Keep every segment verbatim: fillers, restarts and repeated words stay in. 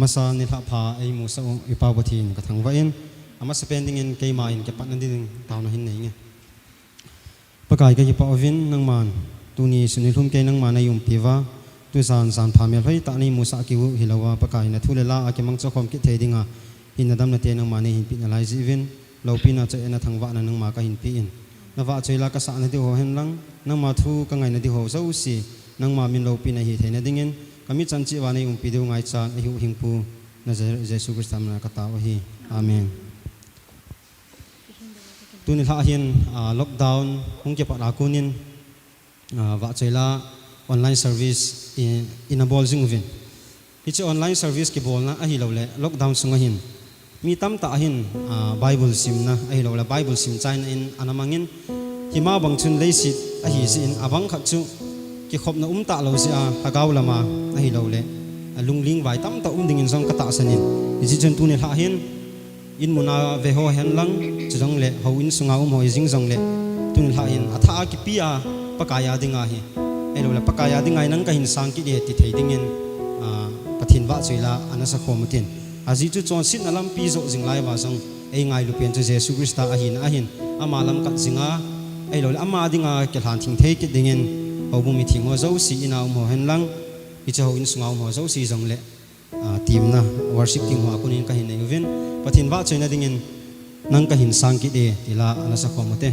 Masa nilhah pha eimusah u i Pa Pathen kathangvah in, amasapen dingin keima in kipatna ding taona hin neinge. Pakai kakipah uvin, nangman tuni sun nilhum kei nangman neiumpiuva, tujan jan pha melhoi tah neimusah kit u hilouva, Pakai nathu le la a kimangcha khom kit thei dinga hinna damnate nangman neihinpeh nalai jeh uvin, loupina choi-atna thangvahna nangma kahinpeh in. Navahchoi la kasahna diu ho henlang, nangma thu kangaina diu ho jouse, nangma min loupina hitheina dingin, kamichan cheh uva neiumpi diu ngaichan, eihuhhingpu, na Je-, Jesu Christa mina katao ahi. Amen. Tuni nilhah hin, ah, lockdown hung kipat a konin, ah, vahchoi la online service i, ina bol jing uvin. Hiche online service kibolna ahilouleh lockdown sunga hin mi tamtah ahin, ah, Bible simna ahilouleh Bible simchaina in ana mangin, hima bang chun leiset ahijeh in abang khat chu kikhopna umtah lou jeh a lhagao lama ahilouleh, ah, lungling vai tamtah um dingin jong katahsan in. Hijeh chun tuni nilhah hin, inmuna ve ho henlang, chujongle houin sunga um ho hijing jongle, tuni nilhah hin athah a kipe a Pakai a dinga hi, ahilouleh Pakai a dinga hi nang kahin sang kit e ti thei dingin, ah, Pathen vahchoi la ana sakhom utin. Ajeh chu chonsetna lampi joh jing lai uva jong eingailu pen chu Jesu Christa ahina ahin, ama lam kat jinga, ahilouleh ama dinga kilhan theng thei kit dingin, houbung mitheng ho jouse, ina um ho henlang, hiche houin sunga um ho jouse jongle, ah, temna, worship team ho a konin kahin nei uvin, Pathen vahchoina dingin nang kahin sang kit e ti la ana sakhom ute.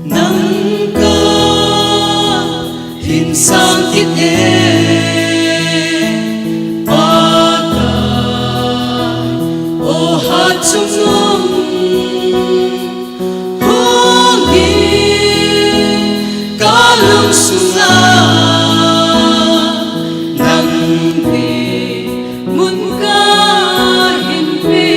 Nang kahin sang kit e, Pakai, o hatchungnung. Hungin kalungsunga nangni mun kahin pe.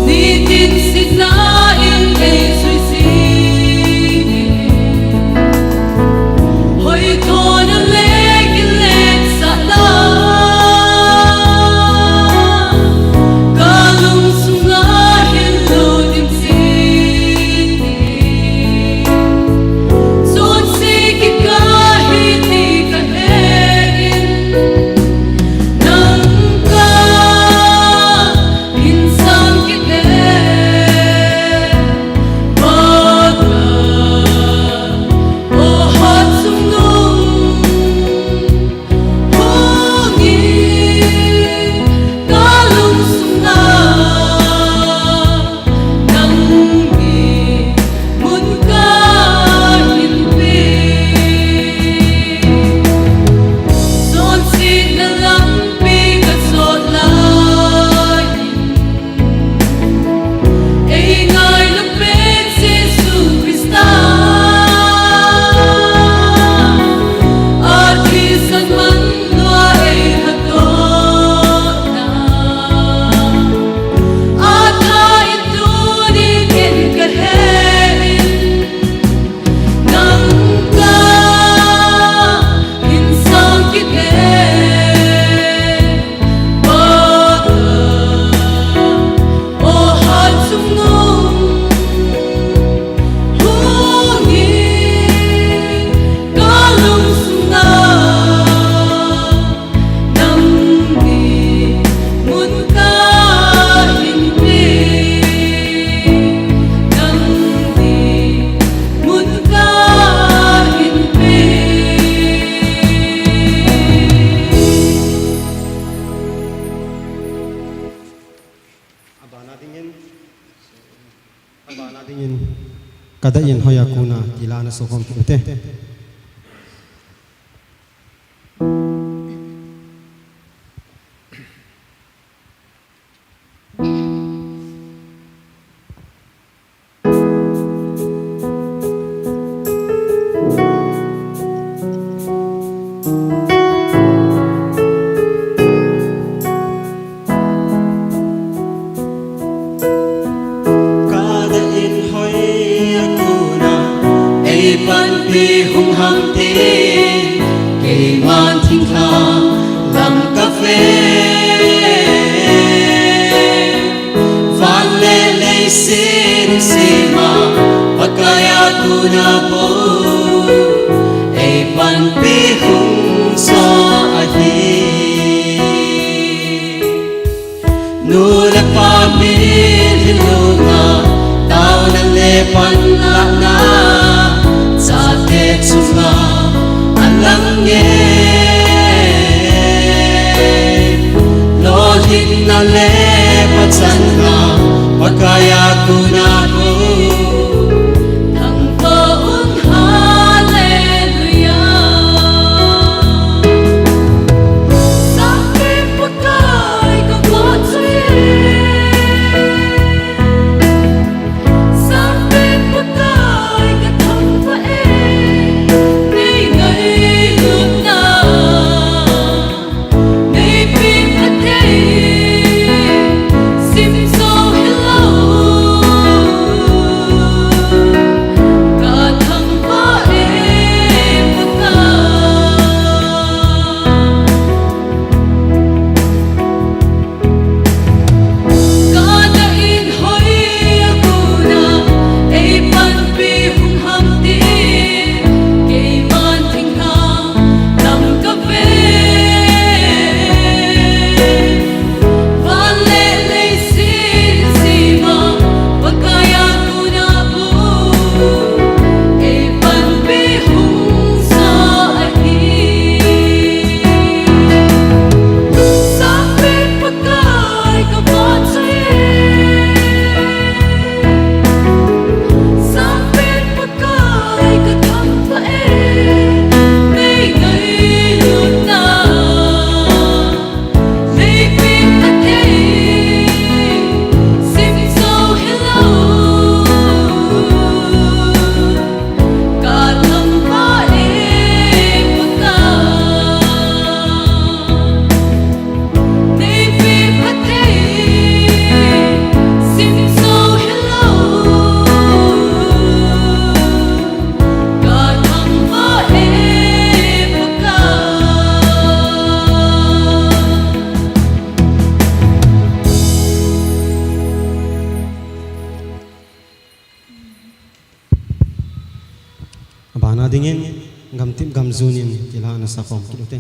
Nitin sina in ei sui singin, hoitona le kiletsahna kalungsunga hin lut in singin, chonse kikah hi ti kahen, nang kahin sang kit e, Pakai, o hatchungnung. Hungin kalungsunga nangni mun kahin pe. Chonsetna lampi kachot lai in, ei ngailu pen Jesu Christa, athisan man lua ei hatona, atha in tuni ken kahen, nang kahin sang kit e, Pakai, o hatchungnung. Hungin kalungsunga nangni mun kahin pe, nangni mun kahin pe. Abana dingin, abana dingin, Kadah in hoiya kona ti la ana sakhom kit ute. Panpi hung ham tin, keiman thinglhang lam ka ve. Van le leiset sema, Pakai a kona bou, ei panpi hung jo ahi. Nu le pa mitlhi lhunga, taona le panlahna, chate chunga alang e. Lolhinna le pachatna, Pakai a kona bou, thangvah un, Hallelujah. Sangpen Pakai ka vahchoi e. Sangpen Pakai ka thangvah e. Nei ngailutna, nei peh phat e. Sim jo hilou, ka thangvah e Pakai. Kana in hoi a kona, ei panpi hung ham tin, keiman thinglhang lam ka ve. Van le leiset sema, Pakai a kona bou, ei panpi hung jo ahi. Sangpen Pakai ka vahchoi e. Sangpen Pakai ka thangvah e. Nei ngailutna, nei peh phat e. Sim jo hilou, ka thangvah e Pakai. Nei peh phat e, sim jo hilou, ka thangvah e Pakai. Abana dingin, gamtip gamjun in kilhahna sa khom kit ute.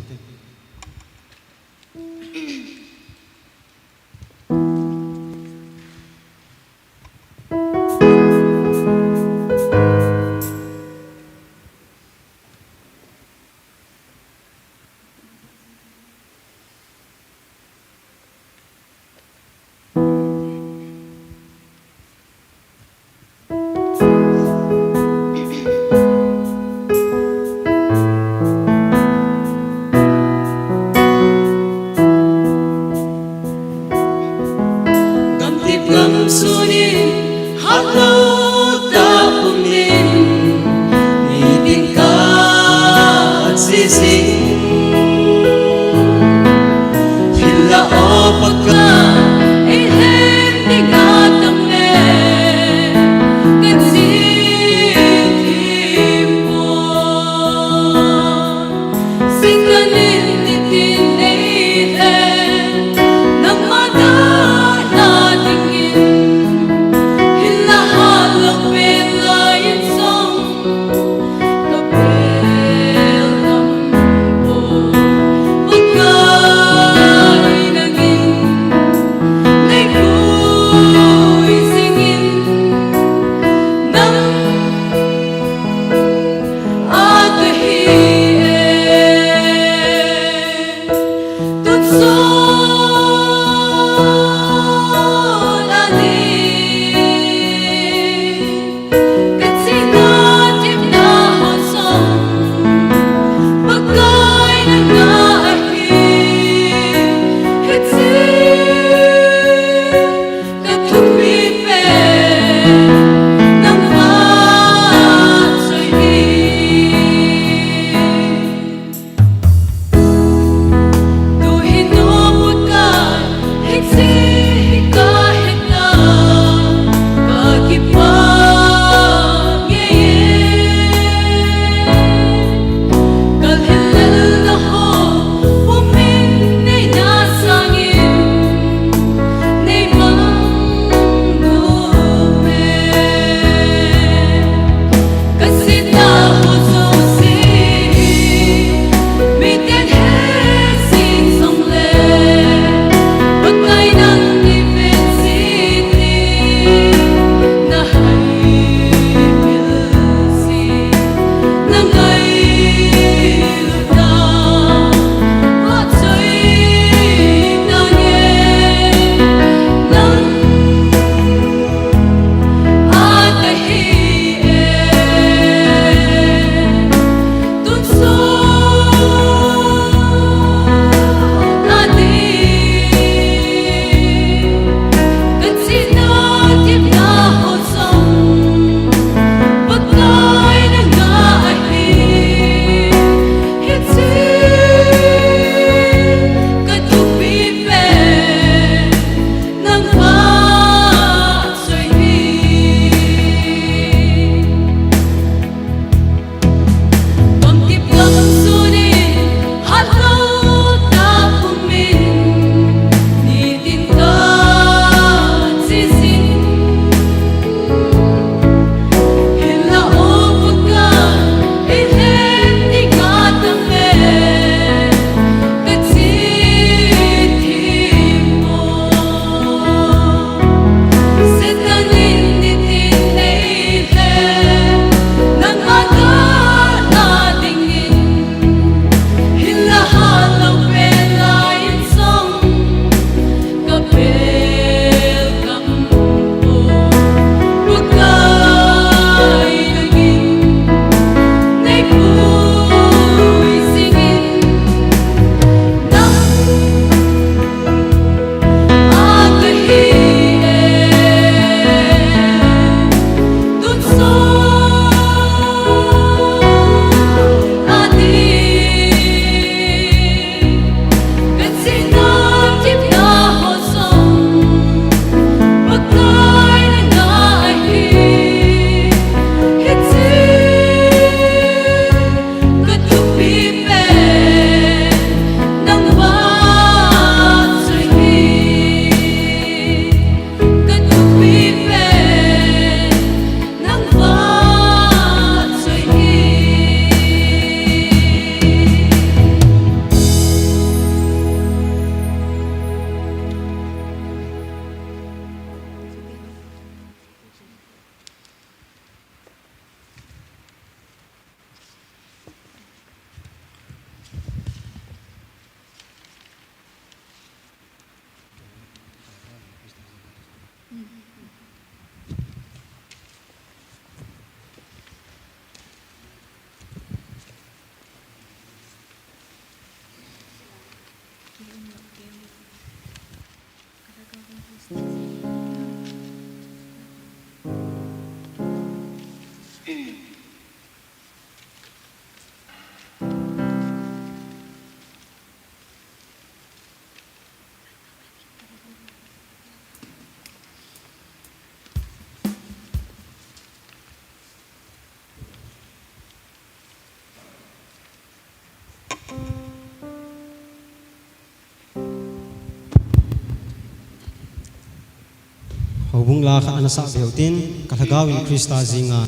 Houbung la khat ana sah veu tin, ka lhagao in Krista jinga.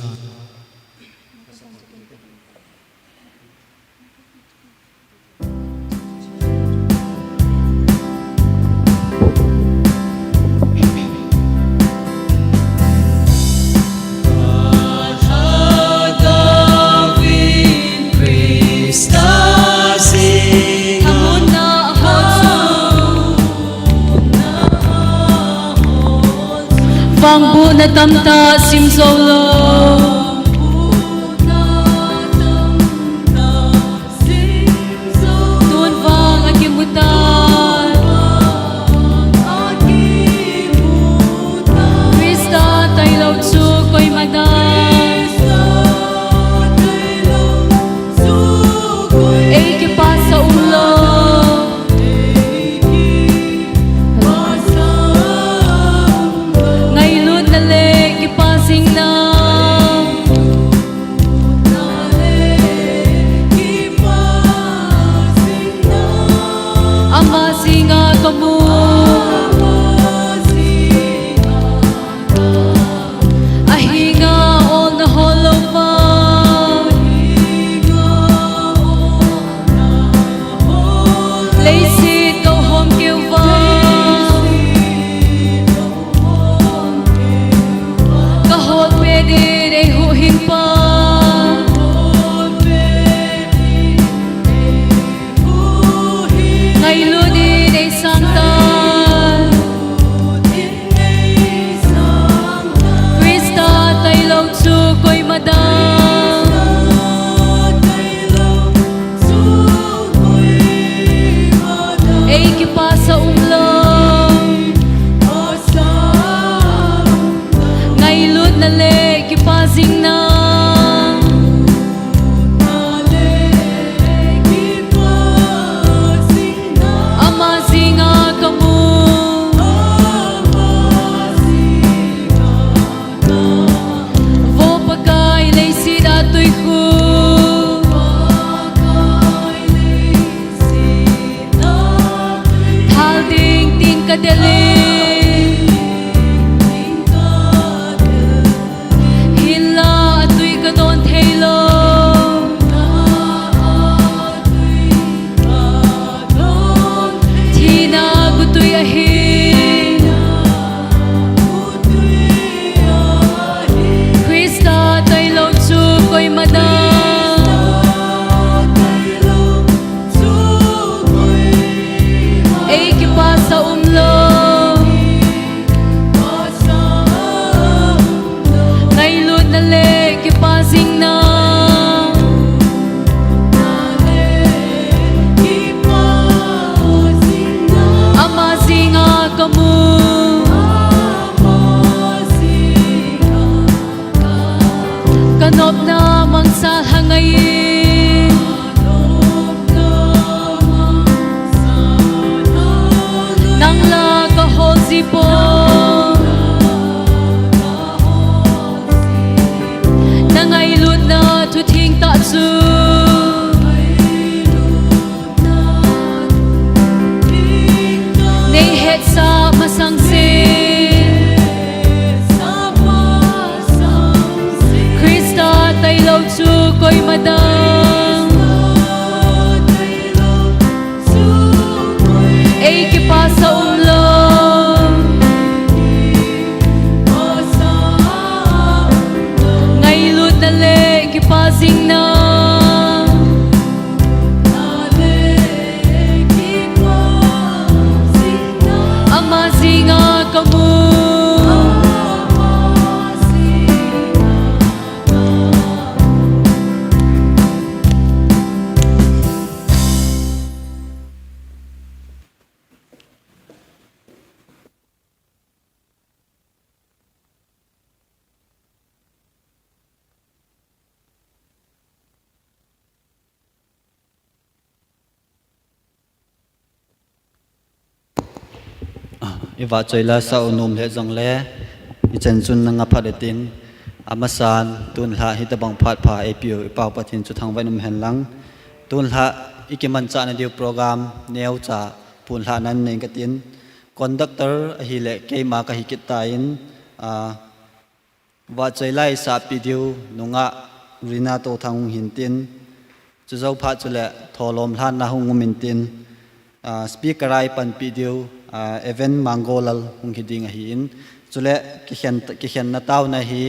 Vangbohna tamtah sim jou lou. Tun vang akimu tai. Krista tailou chu koima dang. Ei kipasah umlou. Ngailutna le kipah jingna. mangcha lha ngai. Nang la ka hol ji po. Na ngailutna thu theng tah chu nei hetsah masang se. Christa tailou chu koima dang ei kipah sah umlou. Ngailutna le kipah jingna ama jinga ka mu. Ah, i vahchoi la sah u nom lheh jongle, i chan chun na nga phat e tin, amasan, tun lha hitabang phat pha eipeu i Pau Pathen chu thangvah in um hen lang. Tun lha i kimanchah na diu program neocha pun lha nan nei ka tin, conductor ahile keima ka hi kit ta in, ah, vahchoi la i sahpi diu nungah Rina Touthang hung hin tin, chujou phat chule tholom lhanna hung um in tin, ah, speaker a i panpi diu, ah, Evan Mangolal hung hi ding ahi in, chule kikhen, kikhenna taona hi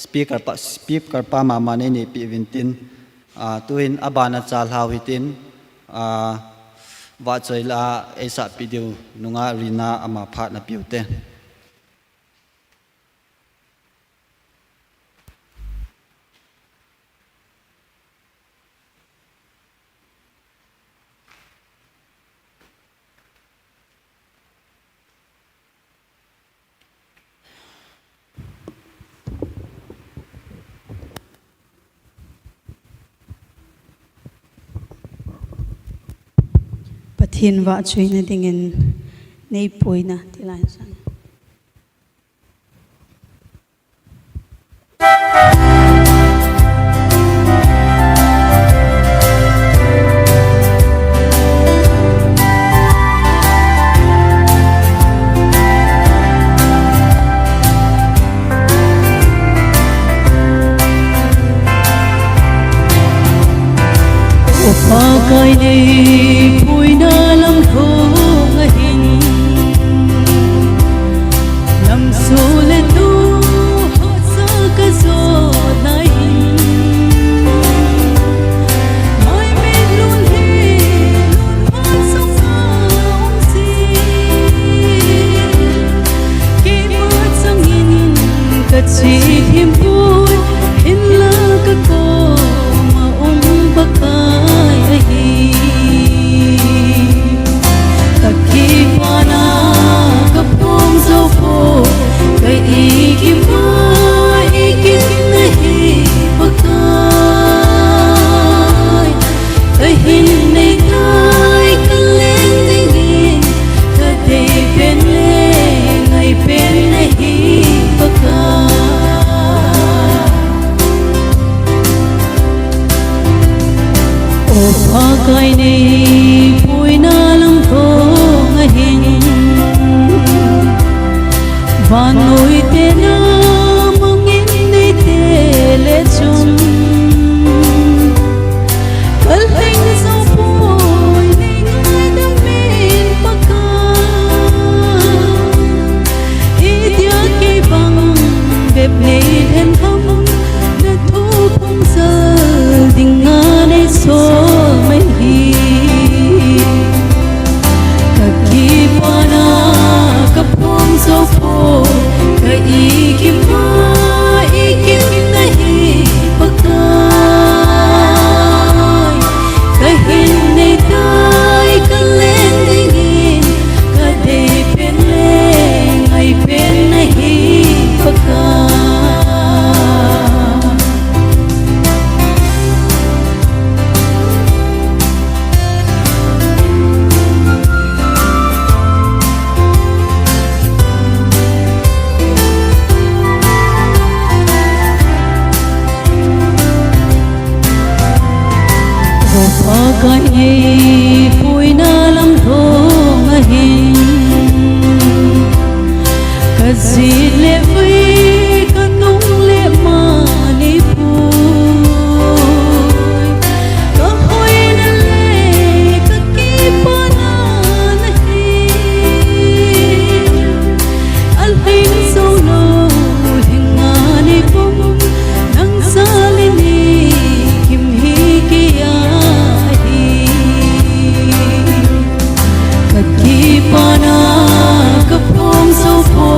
speaker pa, speaker pa mama nei neipi uvin tin, ah, tuin abana cha lhau hi tin, ah, vahchoi la ei sahpi diu nungah Rina ama phat na piu te. Pathen vahchoina dingin nei puina ti lai sang. O Pakai, nei puina lam thong ahin, lam so le tu hotsa ka jot na hin, mai mit lun hi lun pha sung na um si. Keima changin ka chi thim poi, hinla ka koma um Pakai ahi. Ka kipana ka phong jou poi, ka ikipa ikit nahi Pakai. Ka hin nei tai ka leng dingin, ka dei pen le ngai pen nahi Pakai. O Pakai, nei puina lam thong ahin, vannoi te na mangin nei te le chun, ka lhing jou poi nei ngaidam in Pakai. Itia kei bang bep nei lhen ham, na thu phong sal dinga nei sol mai hi. Ka kipana ka phong jou poi, ka i Ka ngaipuina lam lhong ahin, ka jit le ui, ka nung le mani pui, ka hoina le ka kipana nahi. Alhing solo, lhinga ni pum, nang sali ni kim hi kia hi. Ka kipana, ka phong so po,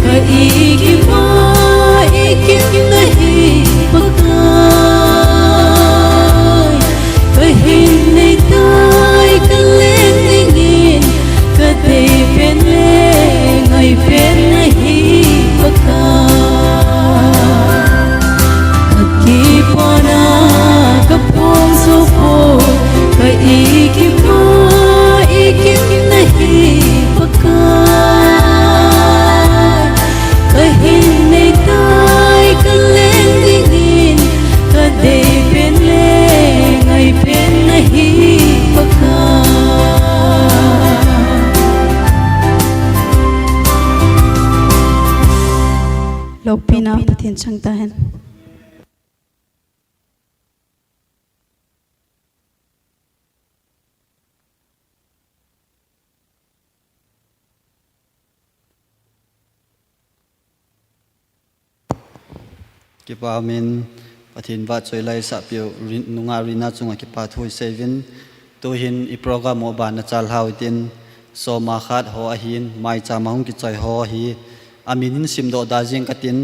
ka ikima, ikim nahi Pakai. Ka hin nei tai, ka leng dingin, ka dei pen le ngai pen nahi Pakai. Ka kipana, ka phong so po, ka ikima, ikim nahi Pakai. Ka hin nei tai, ka leng dingin, ka dei pen le ngai pen nahi Pakai. Lopina Pathen chang tahen. Kipa min, Pathen vahchoi lai sahpiu, rin-, nunga Rina chunga kipa thu isei uvin, tuhin i program u abana chal hau hitin, soma khat ho ahin, maicham a hung kichoi ho ahi, amin hin simdoh da jing katin,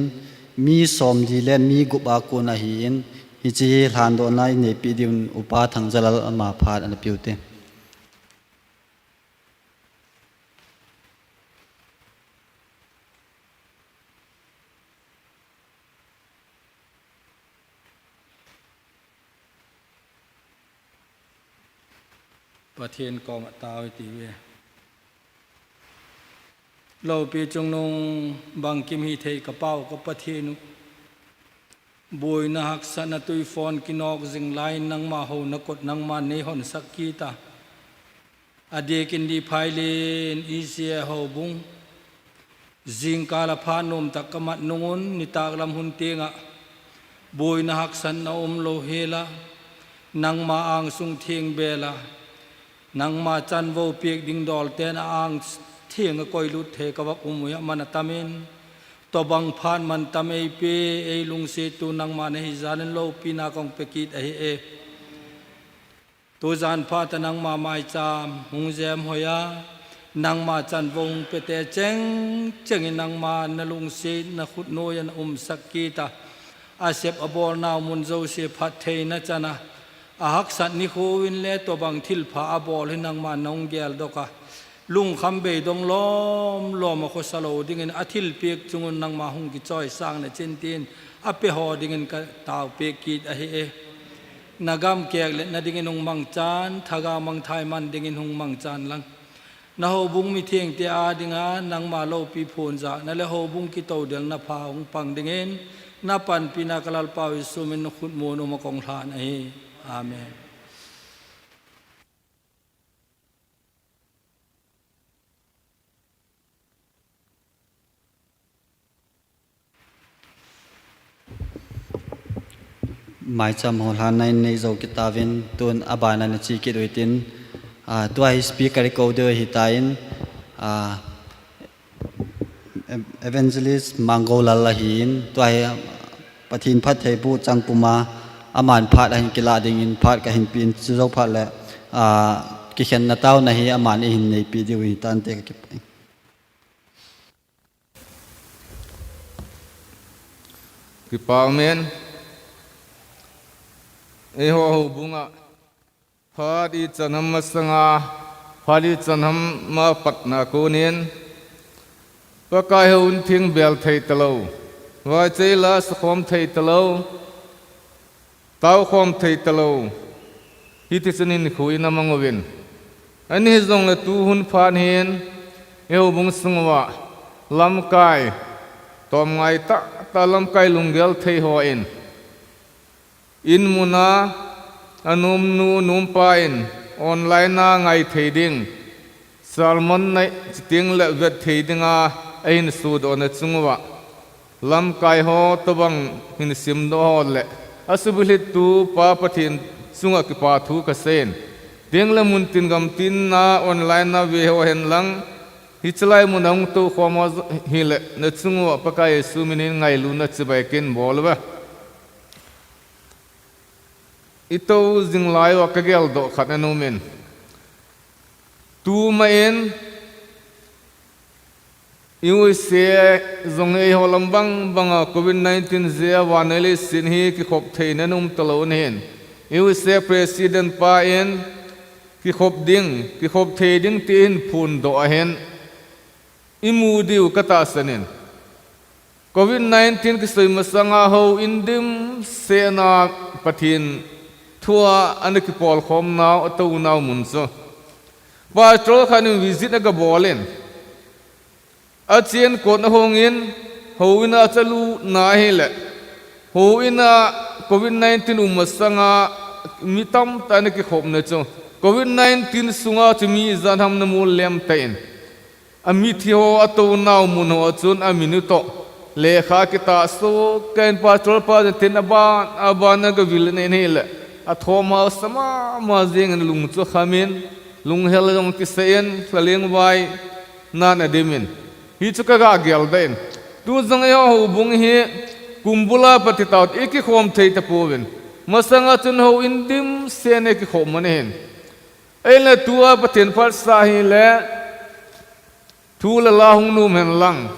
mi somli le mi gup a kon ahin, hiche hi lhandohna ineipi diuvin Upa Thangjalal ama phat ana peuvin te. Pathen koma tao iti uve. Lopi chungnung bangkim hithei ka Pau ka Pathen u. Boina haksatna tuiphon kinok jing lai nangma houna kot nangman nei hon sak kit a. Adekin Liphailin E C A houbung. Jingkah a phat nom tah ka mat nung un, nitak lam hun teng a, boina haksatna um lou hel a, nangma angsung theng bel a, nangma chanvo pek ding dol ten a ang theng a koi lut thei ka vak um u hi aman atam in, tobang phat man tam eipe, ei lungset u nangma nahi jal in lopina kong pe kit ahi e. Tujan phat a nangma maicham hung jem hoi a, nangma chanvo hung pe te cheng cheng in nangma na lungset na khut noi a na um sak kit a, asep abol nau mun jouse phattheina chan a, ahaksat nikho in le tobang thilpha abol hi nangma na hung geldoh a, lungkham beidong lom lom a khosa lou dingin athilpek chung un nangma hung kichoisang na chin tin ape ho dingin ka tao pek kit ahi e. Na gam kekletna dingin hung mangchan, thagau mangthai man dingin hung mangchan lang. Na houbung mithengte a dinga nangma lopi phonjahna le houbung kitodelna pha hung pang dingin, na panpina ka Lalpau Jesu min na khut mun um a kong lhan ahi. Amen. Maicham ho lhan na in nei jou kit tauvin, tun abana na che kit u hitin, ah, tua hi speaker i kou diu ahitan, ah, Ev-, Evangelist Manggolal ahin, tua hi Pathen phattheiboh chang puma, aman phat ahin kilah dingin phat kahin pen, chujou phat le, ah, kikhenna taona hi aman eihin neipi diu ahitan te ka kipah. Kipa amen. Eiho houbung a phat ichan ham masanga, phat ichan ham ma patna konin, Pakai hou in thing bel thei talou, vaichei la sakhom thei talou, taokhom thei talou, hiti chun hinkho in amang uvin. Ahin hijongle tu hun phat hin, i houbung sung uva, lamkai, tomngai tahtah lamkai lunggel thei hon, in muna, Anomnu nompa in online a ngai thei ding, sermon nei chiteng le vet thei dinga ahin sodoh na chung uva, lamkai ho tobang hin simdoh ho le asubilhit tu Pa Pathen chunga kipa thu kasei in, teng le mun tin gam tin a online a ve ho hen lang, hichelai mun a hung tou khom ho hile na chung uva Pakai Jesu minin ngailutna chibai kin bol uve. I tou jing lai uva ka geldoh khat ana um in. Tuma in, U S A jong eiho lam bang banga covid nineteen jeh a vannoi leiset hi kikhop theina ana um talou ahin. U S A President pa in kikhop ding, kikhop thei ding ti ahin phondoh ahin. I mu diu ka tahsan in. Covid nineteen kisoi masanga houin dimset a Pathen thu a ana kipolkhom nau, atou nau mun chu. Pastor khat in visit aga bol in. Achen kot ahong in, houin a achalut na ahile, houin a covid nineteen um masanga mi tamtah ana kikhopna chu, covid nineteen sunga chu mi ijat ham ana mol lem tan. Amithi ho atou nau mun ho chun amin u toh lekha kitahso kei in, pastor pa jong tin aban, aban a gavil in ahile, athom hausa mama jeng in, lung chu kham in, lunghel jong kisei in, lhaleng vai nan adim in. Hichu ka ga geldoh in. Tu jong eiho houbung hi kum bula pat ti tau, i kikhom thei tapouvin. Masanga chun houin dimset a i kikhom u ahin. Ahile tua Pathen phatsah hile, thu le la hung nom hen lang,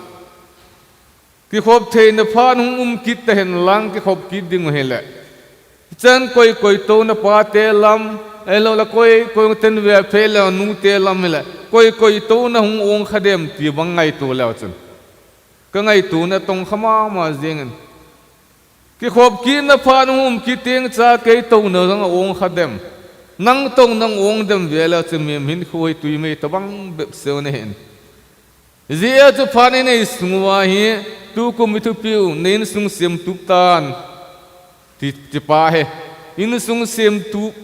kikhop theina phat hung um kit ta hen lang, kikhop kit ding u hile, chan koi koi touna pa te lam, ahilou le koi koi ten ve phei le nu te lam hile, koi koi touna hung ong kha dem ti bang ngaito leu chun, ka ngaitona tong kha mama jeng in. Kikhop kitna phat hung um kit teng cha kei touna jong a ong kha dem. Nang touna ong dem ve le chu mi hin khu hi tui mei tobang bep seu na hin. Jeh a chu phat in ei sung uva hi, tukum i thupiu, na insung semtup tan, ti, ti pa hi. Insung semtup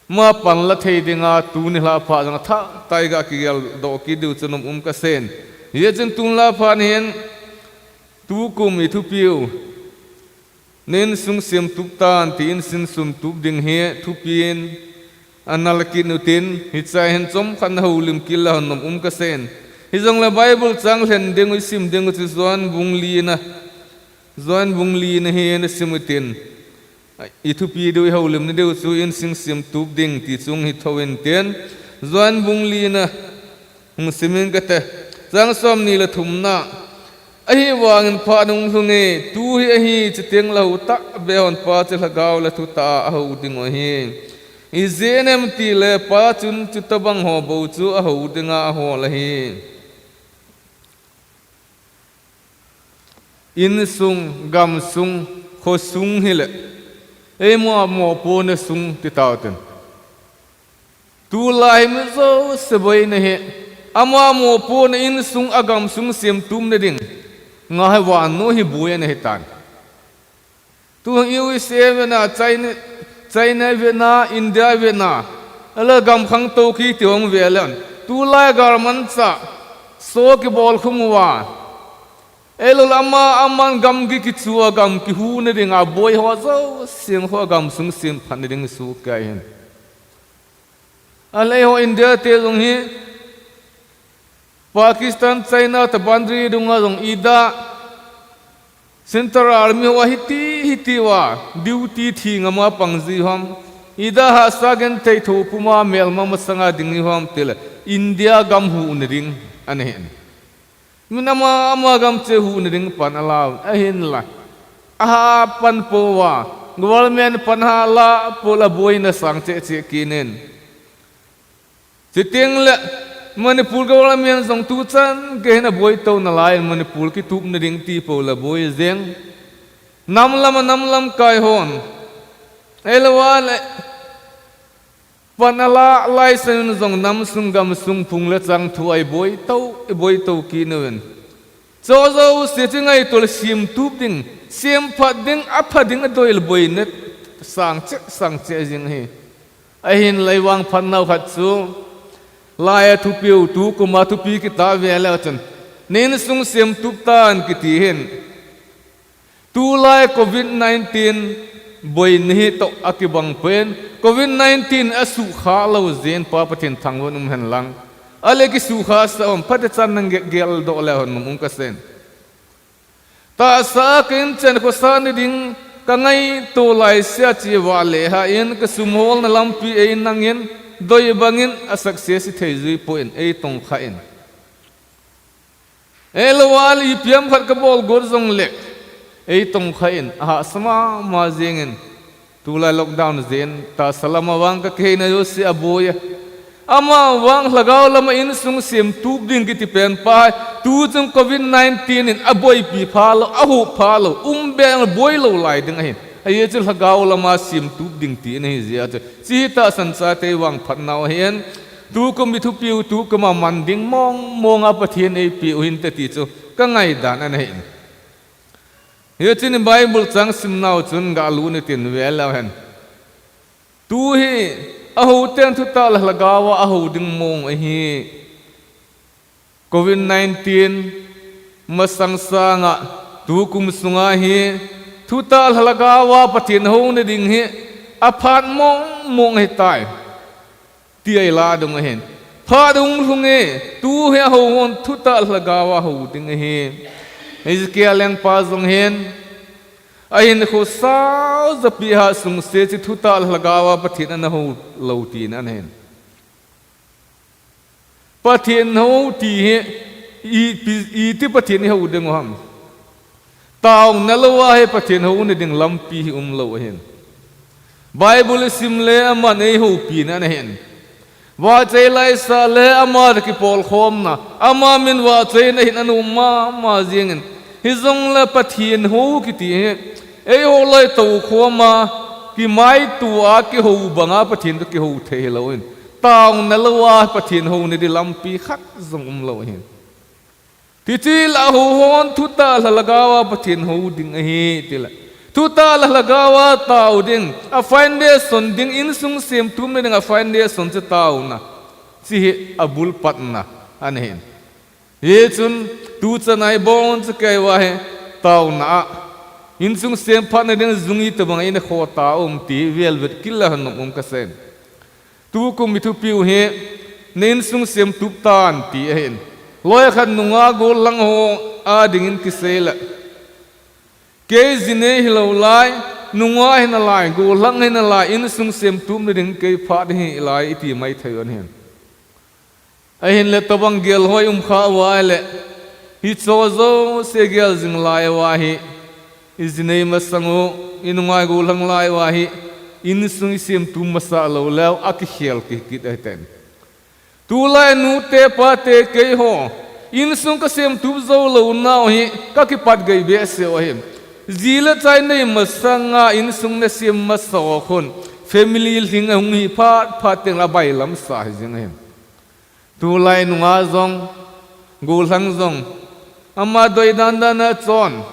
ma pan la thei dinga tuni lha phat jong athah tah a i ga kigeldoh kit diu chu nom um kasei in. Hijeh chun tun lha phat hin, tukum i thupiu, na insung semtup tan ti, insung semtup ding hi thupi in ana la kit u tin, hiche a hin chomkhat na houlim kit le hon nom um kasei in. Hijongle Bible chang lhen ding u, i sim ding u chu Johan bung li na, Johan bung li na hi na sim u tin. I thupi diu, i houlimna diu chu insung semtup ding ti chung hi thou in tin. Johan bung li na hung sim in kate. Chang somni le thumna. Ahivangin phat hung lhung e, tu hi ahi, chuteng le hou tahbeh hon Pa chu Lhagao le thutah a ahou ding u ahi. Ijeh inem itile Pa chun chutobang ho bou chu ahou dinga ahol ahi. Insung, gamsung, khosung hile, eima mopohna sung ti tau tin. Tulai mi jouse boina hi, ama mopohna insung, agamsung semtupna ding, nga hi vannoi hi boi ana hitan. Tu U S A vena, China, China vena, India vena, ala gam khangtou kiti hung ve leu hen. Tulai galmanchah, so kibol khum uva, ahilou le ama, aman gamgi kichu a gam kihuna dinga boi ho jouse ho agamsung semphatna ding suhkei ahin. Ahile eiho India te jong hi, Pakistan, China te boundary dunga jong ida, Central Army ho hiti, hiti uva, duty thi ngama pang ji u ham, ida hahsa genthei thou puma melma masanga ding ji u ham tile, India gam huhna ding ana hin. Min ama, ama gam chu huhna ding pan ala u ahinla, aha pan pouva, government pan ha la pou le boina sang cheh cheh kit in. Chuteng le Manipur government jong tuchan gei hin aboi tou nalai in, Manipur kitupna ding ti pou le boi jeng. Nam lam a nam lamkai hon, ahilou le pan ala laisan in jong namsung gamsung phung le chang thu a iboi tou, iboi tou kit uvin. Chu jouse chu ngaito le semtup ding, semphat ding, apha ding adei le boina sang cheh, sang cheh jing ahi. Ahinla eivangphat nau khat chu, lai a thupiu, tukum a thupi kitah ve leu chun, na insung semtup tan kiti hin. Tulai covid nineteen boina hi toh akibang poi, covid nineteen asukha lou jeh in Pa Pathen thangvah in um hen lang. Ahile kisukha sah um, phatechan nang ge-, geldoh leu hen um, um kasei in. Tahsa a ka inchen khosa ni ding ka ngaito laisea chi vahle ha in, ka sum holna lampi einang in, doi bangin a success ithei jui poi, eitongkha in. Eilou a ipi ham khat kabol got jongle, eitongkha in, ahahsa mama jeng in. Tulai lockdown jeh in tahsa lam a vang ka kiheina jouse aboi a. Ama vang lhagao lam a insung semtup ding kiti pen pa hi, tuchung covid nineteen in aboipi pha lou, ahup pha lou, um be boi lou lai ding ahin. Ajeh chu lhagao lam a semtup ding ti ana hi jeh a chu, hiche hi tahsan chate vangphat nau ahin. Tukum i thupiu, tukum a man ding mong mong a Pathen eipeh u hinte ti chu ka ngaidan ana hin. Hiche ni Bible chang simnau chun galut ni tin ve leu hen. Tu hi, ahou ten thutah le lhagao a ahou ding mong ahi. Covid nineteen masang sanga tukum sunga hi, thutah le lhagao a Pathen houna ding hi, aphat mong mong ahitai. Ti ahi la dong ahin. Phat hung lhung e, tu hi ahou hon thutah le lhagao a hou ding ahi. Ezekiel lengpa jong hin, ahin khosau japi ha sungse chu thutah le lhagao a Pathen ana hou lou tina ana hin. Pathen hou ti hi, i, pi-, iti Pathen i hou ding u ham. Taona lou a hi Pathen houna ding lampi hi um lou ahin. Bible i sim le aman eihoupina ana hin. Vahchoi laisah le ama toh kipolkhomna, ama min vahchoina hin ana um mama jeng in. Hijongle Pathen hou kiti hi, eiho loi toukhom a, kimaito a, kihou banga Pathen toh kihou thei hilou in. Taona lou a Pathen houna ding lampi khat jong um lou ahin. Tichu ahile ahou hon thutah le lhagao a Pathen hou ding ahi tile. Thutah le lhagao a tao ding, a foundation ding, insung semtupna ding a foundation chu taona. Hiche hi abul patna ana hin. Hichun tuchan a ibon chu kei uva hi taona a, insung semphatna ding jung itobang a ina kho ta um ti velvet kila han um kasei. Tukum i thupiu hi, na insung semtup tan ti ahin. Loi khat nungah gollhang ho a dingin kisei le, kei jinei hilou lai, nungah hinalai, gollhang hinalai, insung semtupna ding kei phat hi lai iti maithei u ahin. Ahinle tobang gel hoi um kha uva ahile, hicho jouse gel jing lai uva hi, i jinei masang u, i nungah gollhang lai uva hi, insung i semtup masa lou leu, akikhel kit kit ahitan. Tulai nute pate keiho, insung ka semtup jou lou nau hi, ka kipat gai behseh u ahi. Ji le cha i nei masanga insung na sem masa u khun, family lhing ahung hi phat phat teng le abailam sa hi jing ahi. Tulai nungah jong, gollhang jong, ama doi dan dan a chon.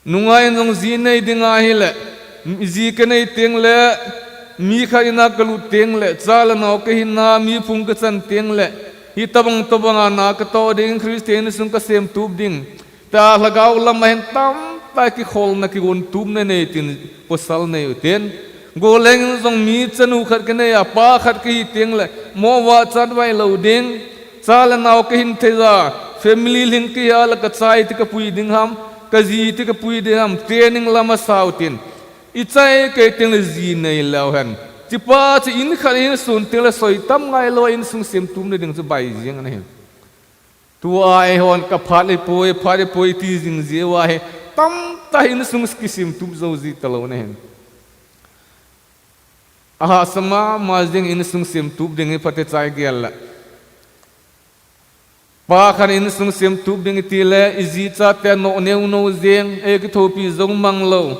Nungah in jong ji nei ding ahile, ji ka nei teng le, mi khat in a ka lut teng le, cha le nao ka hin a, mi phung ka chan teng le, hitobang tobang a na ka toh ding, Christian insung ka semtup ding. Tia lhagao lam a hin tamtah kikholna kigottup na nei tin pasal nei u tin. Gollhang in jong mi chanu khat ka nei a, pa khat ka hi teng le, mo vah chat vai lou ding. Cha le nao ka hin thei a, family lhing ka hi a le ka cha iti ka pui ding ham, ka ji iti ka pui ding ham, training lam a sa u tin. I cha i kei teng le ji nei leu hen. Hiche pa chu in khat in sun teng le soi tam ngai lou a insung semtupna ding chu bai jing ana hin. Tua eihon ka phat i pui, phat i pui ti jing jeh uva hi, tamtah insung kisemtup jou ji talou na hin. Ahahsa mama jing insung semtup ding hi phatecha i gel le. Pa khat insung semtup ding i ti le, i ji chate noh neo nou jing, ei kithopi jong mang lou.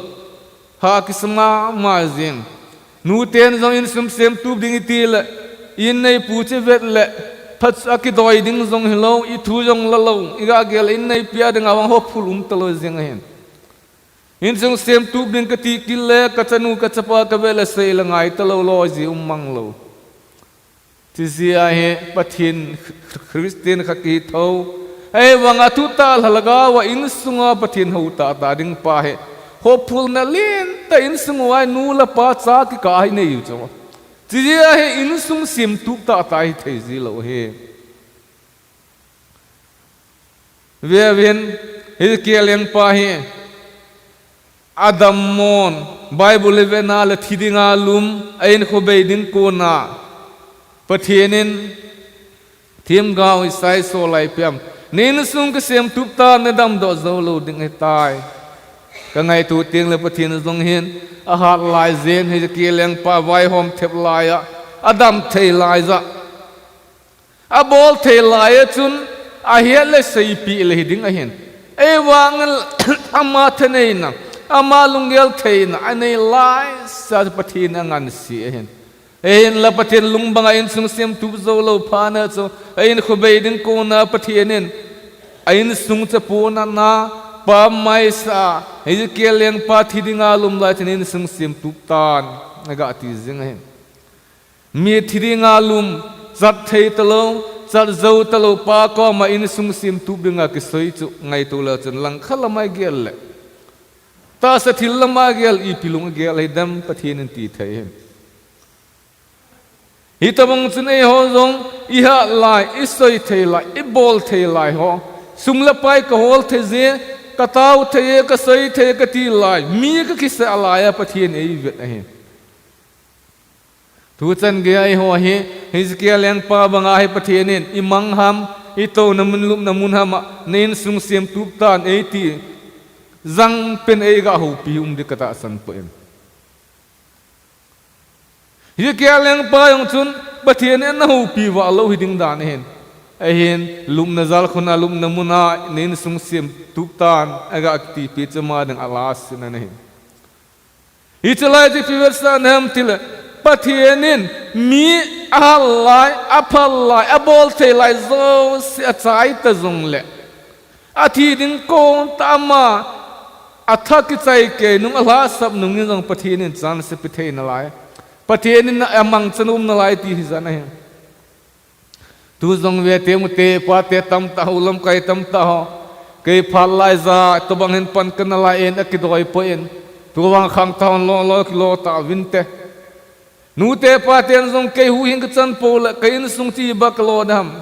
Ha kisa mama jing. Nuten jong insung semtup ding i ti le, in neipu chi vet le, phat a kidoi ding jong hilou, i thu jong la lou, i ga gel in neipi a ding a vang hopeful um talou jing ahin. Insung semtup ding kati kit le, kachanu kachapa kave le sei le ngai talou lou ji um mang lou. Chijeh a hi Pathen Christian khat kihi thou. Ahivang a thutah lhagao a insunga Pathen hou tahtah ding pa hi hopkhulna lentah insung uva nu le pa cha kikah a hi nei u chu. Chijeh a hi insung semtup tahtah hi thei ji lou hi. Ve uvin, Hezekiah lengpa hi adammo in, Bible i vena le thi dinga lum, a inkhobei ding kona Pathen in themgao Isaiah sol a ipi ham, na insung kisemtup tan, na damdoh jou lou ding ahitai. Ka ngaito teng le Pathen jong hin ahat lai jeng, Hezekiah lengpa vaihom thep lai a, adam thei lai ja. Abol thei lai a chun, ahet le seipeh le hiding ahin. Ahivangin ama thaneina, ama lunggel theina anei laisea Pathen angansea ahin. Ahinla Pathen lung banga insung semtup jou lou phat a chu, a inkhobei ding kona Pathen in a insung chapona na pammaisa a, Hezekiah lengpa thi dinga lum lai chun insung semtup tan, aga ti jing ahin. Mi thi dinga lum, chat thei talou, chat jou talou pa koma insung semtup dinga kisoi chu ngaito leu chun langkhat lama igel le, tahsa thil lama igel, ipi lung igel hidem Pathen in ti thei ahin. Hitobang chun eiho jong ihat lai, isoi thei lai, ibol thei lai ho, sum le pai kahol thei je, katao thei e, kasoi thei e kati lai, mi kakisah lai a Pathen in eivet ahi. Tuchan geiya eiho hi, Hezekiah lengpa banga hi Pathen in, imang ham, itouna mun lupna mun ham a, na insung semtup tan eiti, jang pen eiga houpi um ding katahsan poi. Hezekiah lengpa jong chun, Pathen in ana houpi val lou hiding dan ahin. Ahin, lupna jalkhun a lupna mun a, na insung semtup tan, aga kitipi chu ama ding a last in ana hin. Hiche lai chu ipi vetsahna ham itile, Pathen in mi ahal lai, aphal lai, abol thei lai jouse achai ta jongle, athi ding kon tah a ama athah kichai kei nung, alhahsap nung in jong Pathen in chance ape thei nalai. Pathen in amangchan um nalai ti hi jan ahi. Tu jong ve, temu te, pa te tamtah ho, lamkai tamtah ho. Kei phat lai ja, tobang hin pan kana lai in, akidoi poi in. Tuvang khangthah hon lo lo kilo tauvinte. Nu te pa ten jong kei huhhing kachan pou le, ka insung chu iba kalo dam.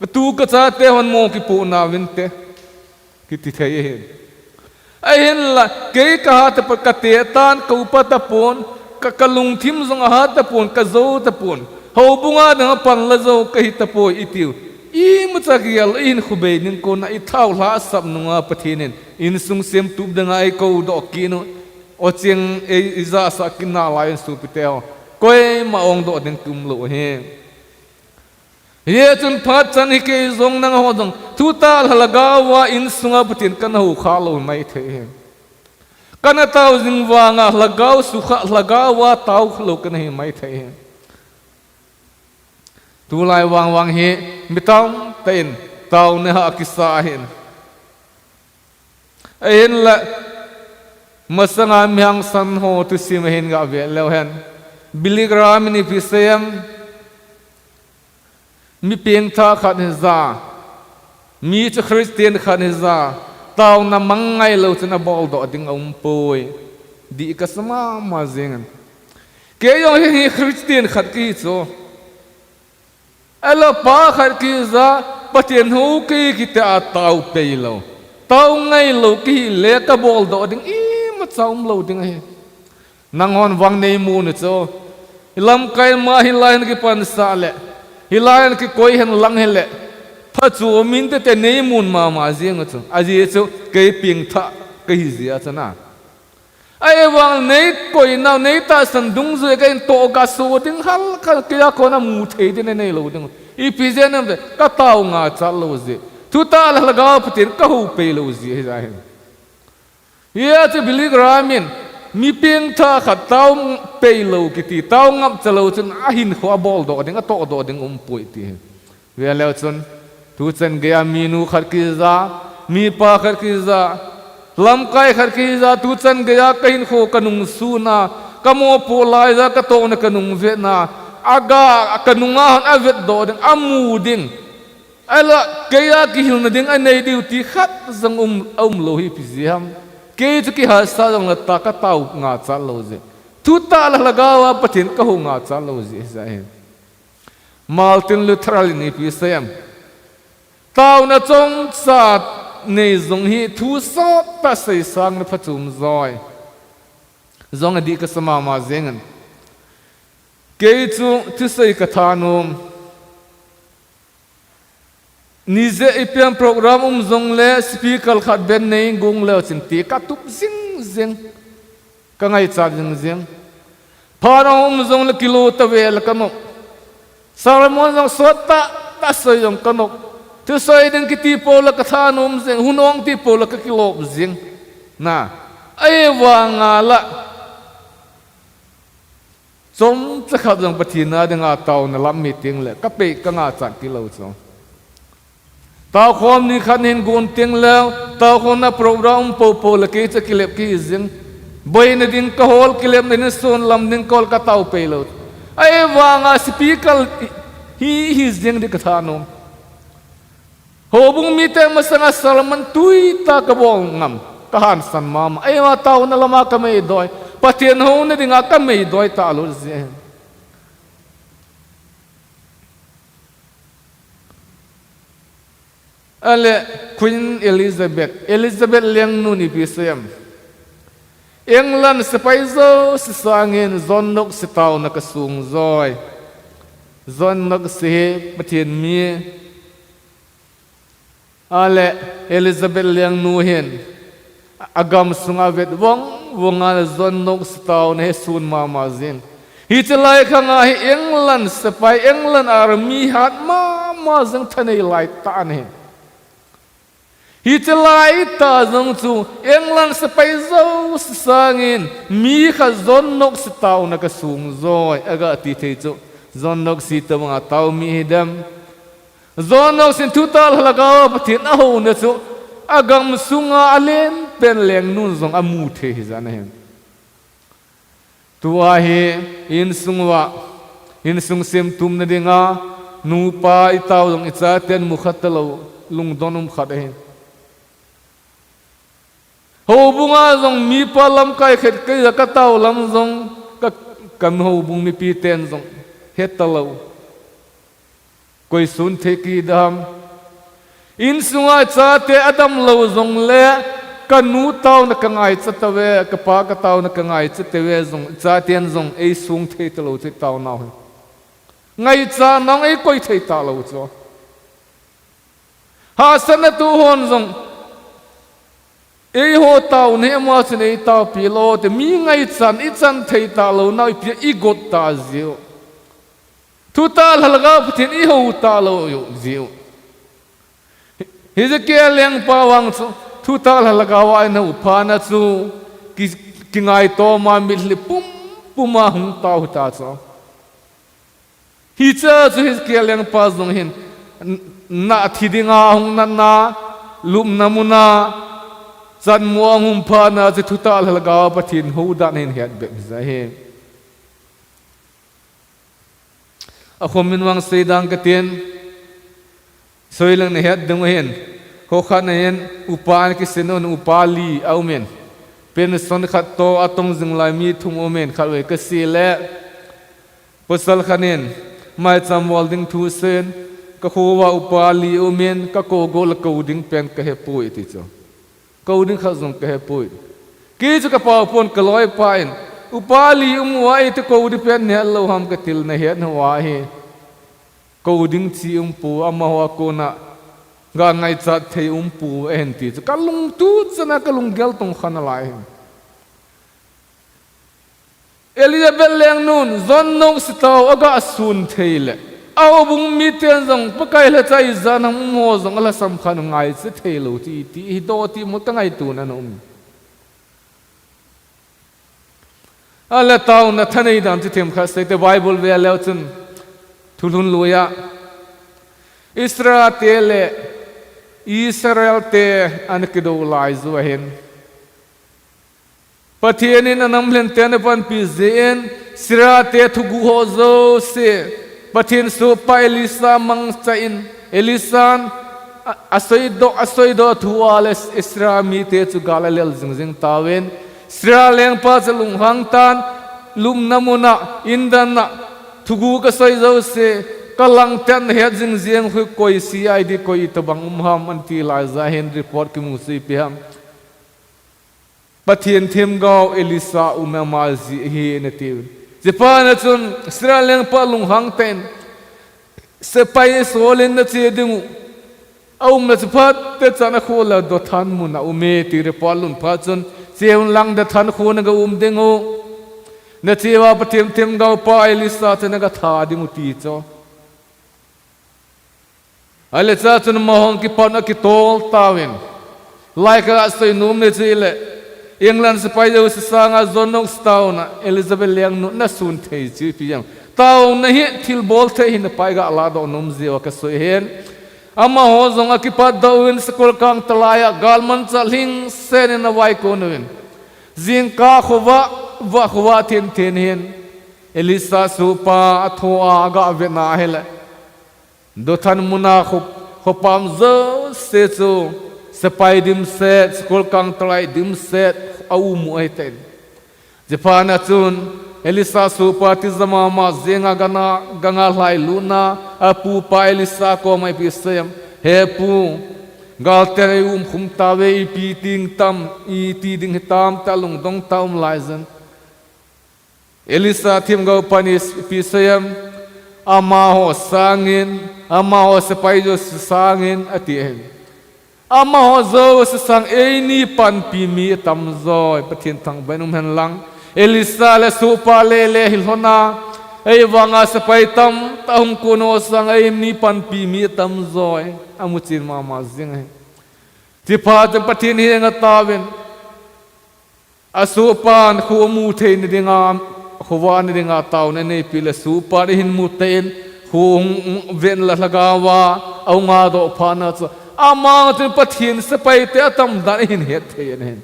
Katu kacha te hon mo kipoh nauvinte. Kiti thei ahin. Ahinla, kei kahat tapon, kate tan, ka upa tapon, ka, kalungthim jong ahat tapon, kajou tapon. Houbunga dang a panla jou kahi tapoi itiu. Imacha gel, ihinkhobei ding kona, ithao lhahsap nunga Pathen in insung semtup danga eikou doh kit u. Ocheng ei, eijahsah kit nalai in sopite ho. Koima ong doh ding kium lou ahi. Hijeh chun phat chan hi kei jong nangho jong thutah lhagao a insunga Pathen kana houkhah lou maithei ahi. Kana tao jing vanga lhagao sukha, lhagao a tao lou kana hi maithei ahi. Tulai vangvang hi mi tamtah in taona ha kisa ahin. Ahinla, masanga mi hangsan ho thusim ahin gave leu hen. Billy Graham in ipi asei em, mi pengthah khat hija, mi chu Christian khat hija, taona mang ngailou chun abol doh ding aumpoi. Dih kasa mama jeng in. Kei jong hi, hi Christian khat kahi chu. Ahilou pa khat kija, Pathen hou kahi kiti a tao peilou, tao ngailou kahi le kabol doh ding imacha umlou ding ahi. Nanghon vang neimun u chu. Ilamkai ma hilai hin kipansah le, hilai hin kikoi hen lang hile, phachu min tete neimun mama jeng u chu. Ajeh chu kei pengthah kahi jeh a chun a. Ahivang neikoi nau, neitahsan dungjuia kahin toh kaso ding hal kha, keija kona mu thei ding neilou ding. Ipi jeh ham itile, katao ngapcha lou jeh. Thutah le lhagao Pathen kahou peilou jeh ahi jeh hin. Hijeh chun Billy Graham in, mi pengthah khat tao peilou kiti, tao ngapcha lou chun ahinkho abol doh ding, atoh doh ding umpoi ti hi. Ve leu chun, tuchan geiya minu khat kija, mipa khat kija, Lamkai khat kahi jeh a tuchan geiya kahinkho kanung suna, kamopoh laiya katohna kanung vetna, aga kanunga hon avetdoh ding, amu ding, alah keiya kihilna ding anei diu ti khat jong um, aumlou hi ipi jeh ham? Kei chu kihahsa jongle tah katao ngachat lou jeh. Thutah le lhagao a Pathen kahou ngachat lou jeh ahi. Martin Luther in ipi asei em? Taona chomcha nei jong hi thu sottah sei sangin aphachom joi. Jong adih kasa mama jengin. Kei chu thusei kathanom. Nijeh ipi ham program um jongle speaker khat beh nei gong leu chun ti katup jing jing. Kangaichat jing jing. Phat um jongle kilou tave le kanop. Sermon jong sottah tah sei jong kanop. Thusei ding kiti poule kathanom jing, hun ong ti poule kakilop jing. Na, ahivanga la chomcha khat jong Pathen a dinga taona lam mi tengle kapei kangachat tilou chu. Taokhom ni khat hin gon tengleu, taokhomna program um poupou le kei chu kilep kei jing. Boina ding kahol, kilepna ding sonlam ding kahol, katao peilou. Ahivanga speaker hi, hi jing ding kathanom. Houbung mite masanga sermon tuitah kabol ngam, kahansan mama. Ahivanga taona lama kameidoi, Pathen houna dinga kameidoi talou jeh. Ale Queen Elizabeth, Elizabeth lengnun ipi asei em? England sepai jouse sangin John Knox taona kasung joi. John Knox hi Pathen mi. Ale Elizabeth lengnu hin agamsunga vet vong vonga le John Knox taona hi sun mama jin. Hiche lai khanga hi England sepai, England army hat mama jeng thanei laitah ahi. Hiche laitah jong chu England sepai jouse sangin mi khat John Knox taona kasung joi, agati thei chu John Knox hitobanga tao mi hidem. John Knox in thutah le lhagao a Pathen ahouna chu agamsunga alenpen lengnun jong amu thei hijeh ahi. Tua hi insung uva, insung semtumna dinga, nupa itao jong ichaten mukha talou, lungdon um khat ahi. Houbunga jong mipa lamkai khat keiya katao lam jong ka, kahoubung mipiten jong hetalou. Koi sun thei kidam. Insunga chate adamlou jongle, kanu taona kangaicha tave, kapa kataona kangaicha tave jong, chaten jong eisung thei talou chu taonau hi. Ngaichatnau eikoi thei talou chu. Hahsatna tu hon jong, eiho taona hi ama chun eitaopi lou te, mi ngaichat ichan thei talounau ipi a igot ta jiu. Thutah le lhagao Pathen ihou talou jiu. Hezekiah lengpa vang chu, thutah le lhagao a eihou phatna chu, ki, kingaitoma mitlhi pumpuma hung tao hita chu. Hiche chu Hezekiah lengpa jong hin, n-, nat thi dinga hung natna, lupna muna, chanmo ahung phatna chu thutah le lhagao Pathen houdan hin het bep hijeh ahi. Akhomin vang seidang katin, soileng nahet ding u hin, kho khat na hin, upa ana kisin un, upa li aumin. Pension khat toh atong jing lai mi thum umin, khatvei kasih le, pasal khat in, maicham bol ding thu aseiyin, kakho uva upa li aumin, kakou got le kou ding pen kahepoi ati chu. Kou ding khat jong kahepoi. Kei chu kapao pon kaloipa in, upa li um uva eiti kou ding pen nahet lou ham katil nahet uva hi. Kou ding chi umpoi, amaho a kona ga ngaichat thei umpoi ahin ti chu. Kalungtup chana kalunggel tong kha nalai hi. Elizabeth lengnun, John Knox taona aga sun thei le, ahoubung miten jong, Pakai lhacha ijat ham umho jong, alhasam khat u ngaicha thei lou ti, ti, hidoh ti mo kangaito na um. Ale taona thanei dan chu themkhat seite Bible ve leu chun, Thulhun lui a. Israel te le Israel te ana kidou lai jou ahin. Pathen in anam lhente ana panpi jeh in, Syria te thuguh ho jouse, Pathen sohpa Elisha mangchan, Elisha'n a, asoidoh, asoidoh thu a le Israel mite chu gal alel jingjing tauvin, Syria lengpa chu lunghang tan, lupna mun a, indan a, thuguh kasoi jouse, kalangtan het jingjing khu koi C I D koi itobang um ham ati lai jeh hin report kimu sui pi ham. Pathen themgao Elisha um ama jeh ahi nati. Chuphat na chun Israel lengpa lunghang tan, sepai Saul in nache ding u, aumna chu phat te chan a kho le Dothan mun a um e ti report lhun phat chun, che un lang Dothan kho naga um ding u. Nache uva Pathen themgao pa Elisha chu naga tha ding u ti chu. Ahile chachun amahon kipat a kitol tauvin. Lai kaga seinom ni chu ahile, England sepai jouse sanga John Knox taona Elizabeth lengnu nasun thei chu ipi ham. Taona hi thilbol thei hin apai ga ladoh nom jeh uva kasei ahin. Amaho jong akipatdoh uvin, Sakol Kangtalai a galmanchah lhingset in avaikon uvin. Jingkah khovah, vah khovah thenthen hin Elisha sohpa athoh a aga vet na ahile, Dothan mun a kho, khopam jouse chu sepai dimset, Sakol Kangtalai dimset a um u ahitan. Chuphat na chun Elisha sohpa tija mama jenga ganga, ganga lhailut na, apupa Elisha koma ipi asei em, He pu, galten eiumkhum tauve, ipi ti ding tam, iti ding hitam tia lungdong tah a um lai jeh in. Elisha themgao pan ipi asei em, amaho sangin, amaho sepai jouse sangin ati ahi. Amaho jouse sang eini panpi mi atam joi, Pathen thangvah in um hen lang. Elisha le sohpa lele hi lhon a, ei vanga sepai tamtah hung kon ho sang eini panpi mi atam joi, amuchen mama jing ahi. Chuphat chun Pathen henga ataovin, asohpan kho amu theina dinga, khovah na dinga taona aneipi le sohpan ahin mu tan, kho hung vet le lhagao a ahung adoh phat na chu, ama chun Pathen sepai te atam dan ahin het thei in ahi.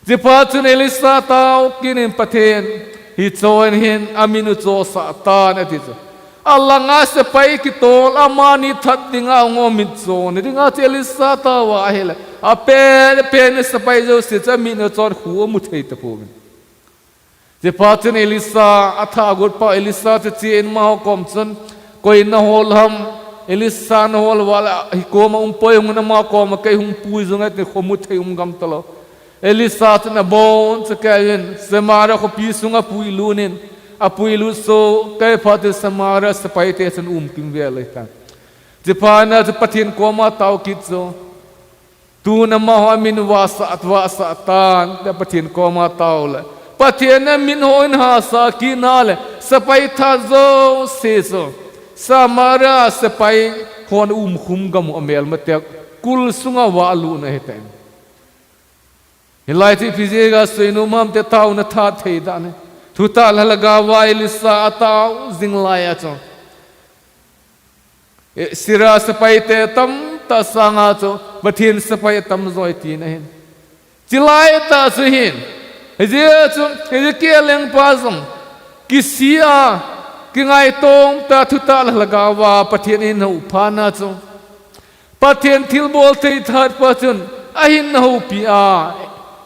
Chuphat chun Elisha tao kit in, Pathen, hiche in hin amin u chosah tan ati chu. Alanga sepai kitol, amani that dinga ahung o mitcho na dinga chu Elisha tao a ahile, apen pen sepai jouse chu amin u chon kho amu thei tapouvin. Chuphat chun Elisha atha agot pa Elisha chu che in amaho kom chun, Koi nahol ham? Elisha nahol uva le, hikoma um poi, hung in ama koma kei hung pui jongle tin kho mu thei um gam talou. Elisha chun abon chauva kei in Samaria khopi sunga puilut in, apuilut soh kei phat in Samaria sepai te chun um kimvel ahitan. Chuphat na chu Pathen koma atao kit chu. Tun amaho amin vahsah, vahsah tan, tia Pathen koma atao le, Pathen in amin ho ahin hahsa kit na le, sepai that jouse chu Samaria sepai hon umkhum gam u amelma tia kul sunga valut na ahitan. Hilai chu ipi jeh a seinom ham tia taona that thei dan ahi. Thutah lhagao a Elisha atao jing lai a chu, e, Syria sepai te tamtah sanga chu Pathen sepai atam joi tina ahi. Chulai tah chu ahi. Hijeh chun Hezekiah lengpa jong kisih a, kingaitom tah a thutah lhagao a Pathen ahin hou phat na chu, Pathen thilbol thei that pa chun ahin houpi a,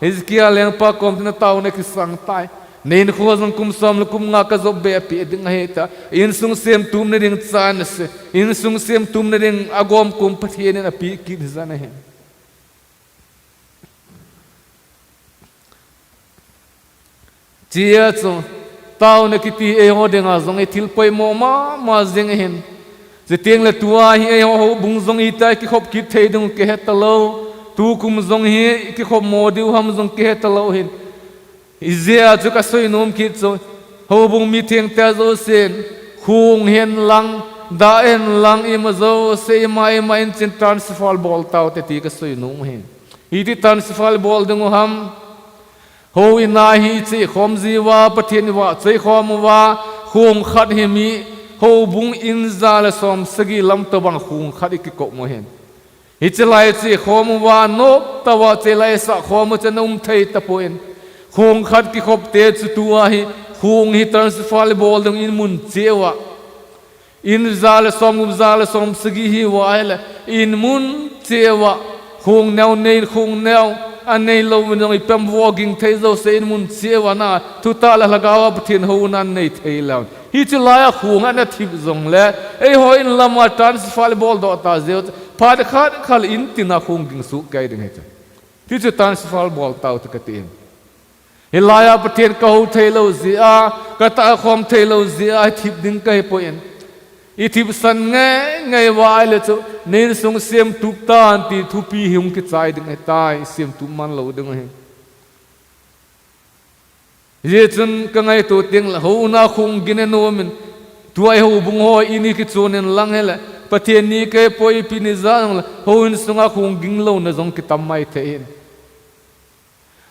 Hezekiah lengpa kom chun ataona akisang tai. Na hinkho jong kum som le kum nga kajop be apeh ding ahi tia, insung semtup na ding chan ase, insung semtup na ding agom kum Pathen in apeh kit jeng ahi. Chea chu, taona kiti eiho dinga jong hi thil poimo mama jing ahin. Chuteng le tua hi eiho houbung jong iti a kikhop kit thei ding u kihe talou. Tukum jong hi kikhop mo diu ham jong kihe talou ahin. Hijeh a chu kaseinom kit chu, houbung mitheng te jousen, khong hen lang, dah hen lang, ima jouse, ima, ima in chin transfer bol taute ti kaseinom ahi. Iti transfer bol ding u ham? Houin a hi iche khom jiuva, Pathen ivahchoi khom uva, khong khat hi mi, houbung in ja le som sagi lam tobang khong khat ikikop u ahin. Hiche lai iche khom uva, nop tah uva iche lai isah khom u chu ana um thei tapon. Khong khat kikhop te chu tua hi, khong hi transfer le bol ding in mun cheh uva. In ja le som gup ja le som sagi hi uva ahile, in mun cheh uva. Khong neo nei, khong neo a nei lou vin jong i pem vo ging thei jouse in mun cheh uva na, thutah le lhagao a Pathen houna nei thei lou. Hiche lai a khong ana thip jong le, eiho in lam a transfer le bol doh ta jeh u, phat khat khal in tin a khong ging suh kei ding hi chu. Ti chu transfer bol tau te kati. Hilai a Pathen ka hou thei lou jeh a, ka tah khom thei lou jeh a, hi thip ding ka hi poi. I thip san nge, nge uva ahile chu, nei insung sem tup tan ti thupi hi hung kichai ding ahi tai, i sem tup man lou ding ahi. Hijeh chun ka ngaito teng le, houna khong gin anom in, tua i houbung ho in i kichon in lang hile, Pathen ni kei poi ipi ni ja jong le, hou insunga khong ging louna jong kitam mai thei in.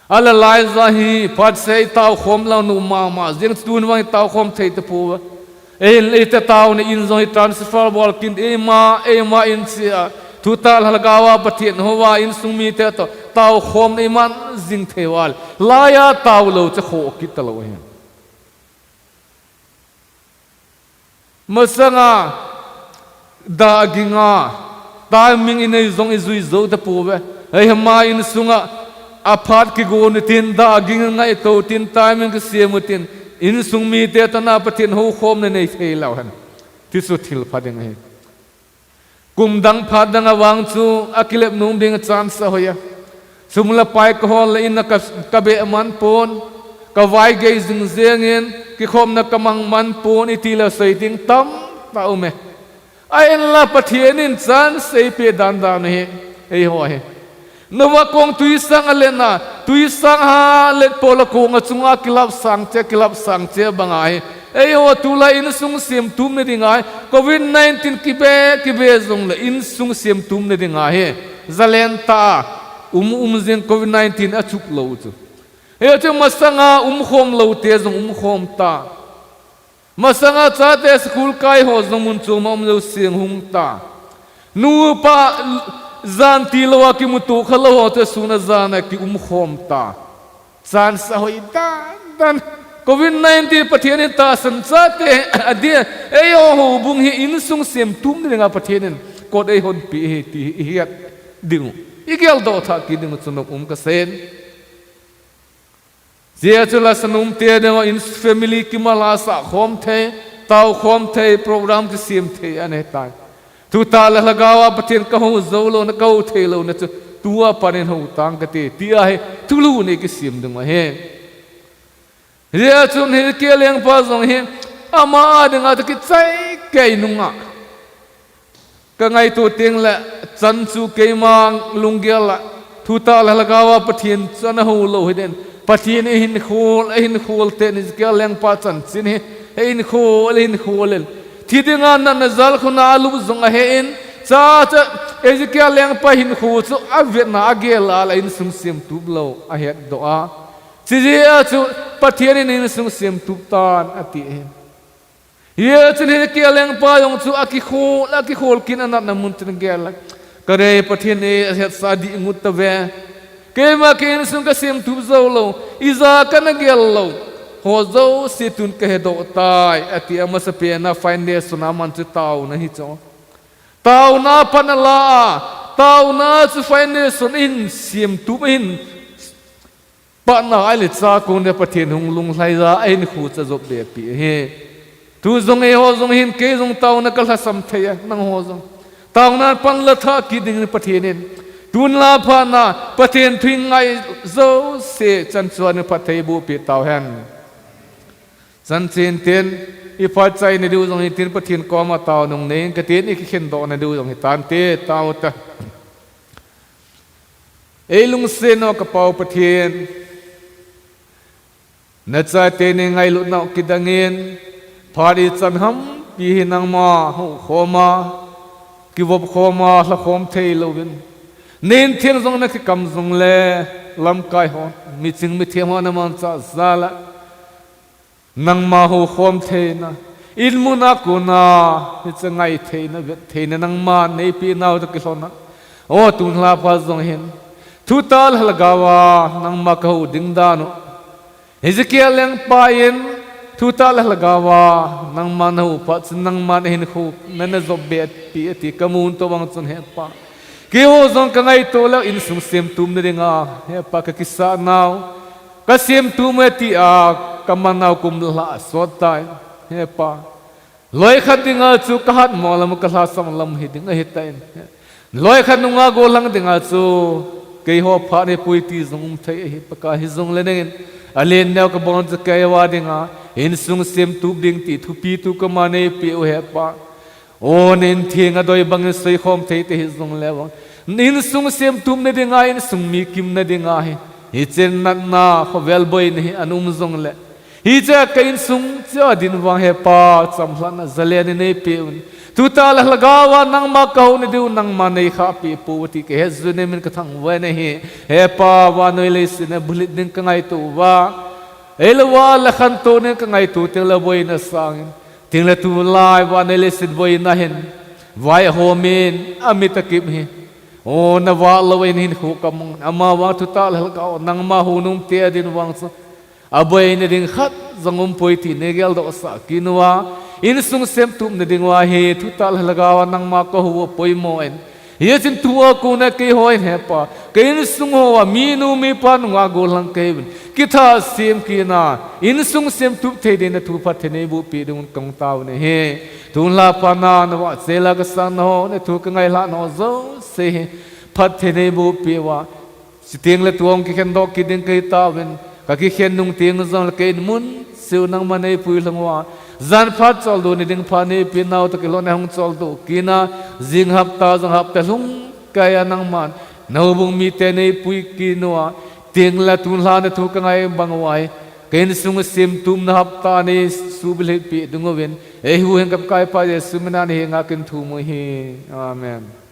Ahile laija hi phat sei tao khom lou nu mama, jeng tun vang tao khom thei tapouve. Ei, ei te tao ni in jong hi transfer bol kin, eima, eima in chia. Thutah le lhagao a Pathen houva insung mite toh tao khom nei man jing thei uva le. Laia tao lou chu khoh kit talou ahi. Masanga, dah ginga, timing i nei jong i jui jou tapouve. Eima insunga, aphat kigon u tin, dah ging ngaito tin, timing kisem u tin, insung mite toh na Pathen houkhomna nei thei lou hen. Ti chu thil pha ding ahi. Kum dang phat dang a vang chu a kilep nom ding a chance ahoi a. Sum le pai ka hol le in a ka, ka beh man pon, ka vai gei jing jeng in, kikhopna ka mang man pon, i ti le sei ding tamtah um e. Ahinla Pathen in chance ei pe dan dan u hi, eiho hi. Nova kong tui sang a let na, tui sang ha let pol a kong a chunga kilap sang che, kilap sang che bang ahi. Eiho tulai insung sem tup na ding ahi. Covid nineteen kibe, kibe jong le insung sem tup na ding ahi. Zalen ta, um, um jing Covid nineteen a chup lou chu. Eiho chu masanga um khom lou te jong um khom ta. Masanga chate school kai ho jong mun chom a um jou seng hung ta. Nu pa jan tilou a kimuto kha lou ho te sun a jan a ki um khom ta. Chance ahoi dan dan. Covid nineteen Pathen in tahsan chate a dia. Eiho houbung hi insung sem tup na dinga Pathen in kot ei hon pi hi ti hi het ding u. I geldoh thah kit ding u chu nom um ka sei. Hijeh chun la sanum te ding in family kimal a sah khom thei, tao khom thei, program kisem thei ana hi tai. Thutah le lhagao a Pathen ka hou jou louna, ka hou thei louna chu tua pat in hou tang kati, ti ahi, thulu nei kisem ding ahi. Hijeh chun hi Hezekiah lengpa jong hi ama a dinga toh kichai kei nunga. Ka ngaito teng le chan chu keima lunggel a, thutah le lhagao a Pathen chu ana hou lou hi den. Pathen in ahin khol, ahin khol te ni Hezekiah lengpa chanchin hi, ahin khol, ahin khol in. Thi dinga natna jal khun a lup jong ahe in, cha cha Hezekiah lengpa hinkho chu avetna a gel a la insung sem tup lou ahet doh a. Chijeh a chu Pathen in insung sem tup tan ati ahi. Hijeh chun Hezekiah lengpa jong chu akikhol, akikhol kin a natna mun tin gel a. Ka nei Pathen in ahetsa dih ngut tave. Keima kei insung ka sem tup jou lou, ija kana gel lou. Ho jouse tun ka hedoh tai, ati a masapen a foundation a man chu taona hi chu. Taona pan a la a, taona chu foundation in sem tup in Patna ahile cha kong le Pathen hung lunglhai ja, ahin khu cha jop be pi ahi. Tu jong eiho jong hin kei jong taona ka lhasam thei a, nangho jong. Taona pan la thah kit ding in Pathen in. Tun la phat na, Pathen thu i ngai jouse chan chuan in phatthei boh pi tau hen. Chanchin tin, i phat chaina diu jong hi tin Pathen koma tao nung nei, ka tin i kikhen doh na diu jong hi tan te, tao ta. Ei lungset nau ka Pau Pathen, na chate ni ngailutna u kidang in, phat ichan hampi hi nangma hou khom a, kivop khom a, lha khom thei louvin. Nin theng jong na kikam jong le, lamkai ho, miching mithem ho na manchah jal a. Nangma hou khom theina, in mun a kon a, hiche ngai theina, vet theina, nangma neipi nau toh kilhon a. O, tun la phat jong hin, thutah le lhagao a, nangma ka hou ding dan u. Hezekiah lengpa in, thutah le lhagaova nangma nahuh phat chun nangma nahinkho nana jop be pi ati kamun tobang chun hepa, keiho jong kangaito leh insung semtup nadinga hepa kakisah nau, kasemtup e tia kaman nau kum lha sot tai. Hepa, loi khat dinga chu kahatmo lam, kalhasam lam hiding ahitan, loi khat nunga gollhang dinga chu keiho phat hipoi ti jong umthei ahi. Pakai, hijongle nangin alen neo kabon chu keiho a dinga insung semtup ding ti thupi thu kaman neipeh u hepa. O, na in theng a doi bangin soikhom thei te hijongle vang, insung semtup nadinga, insung mi kim nadinga hi, hichen natna khovel boina hi ana um jongle, hiche ka insung chea din vang hepa, chamlhatna jalen neipeh un. Thutah le lhagaova nangma kahouna diu nangma neikhahpeh pouve ti kahet jeh in min kathangvah in ahi. Hepa, vannoi leiset a bulhit ding kangaito uva, eilouva le khantou ding kangaito tengle boina sangin, tengle tulai vannoi leiset boina hin vaihom in amit akip hi, o, navah lou in hinkho kamang, amavang thutah le lhagao nangma hounom te adin vang chu aboina ding khat jong umpoi ti neigeldohsah kit uva, insung semtup nading uva hi thutah le lhagaova nangma kahou u apoimo in, hichun tua kona keiho in hepa, ka insung hoa minu mipa nunga gollhang kahiuvin, kithat sem kitna, insung semtup thei ding nathu phatthei neiboh peh diuvin kahung taona ahi. Tunlha phatna navahchoila kasahna ho, nathu kangailhahna ho jouse hi phatthei neiboh peh uva, chutengle tua hung kikhendoh kit ding kahi tauvin, kakikhen nung teng jongle ka in mun cheh u nangman neipui lhung uva, jan phat choldo nading phat neipeh nau toh kilhon a hung choldo kit in, jing hapta jong hapta lhung kaiya nangman nahoubung mite neipui kit uva, tengle tunlha nathu kangai bang uva hi, ka insung semtupna hapta neisuhbilhit peh ding uvin, eihuhhing ka Pakaipa Jesu mina nahenga kahin thum u ahi. Amen.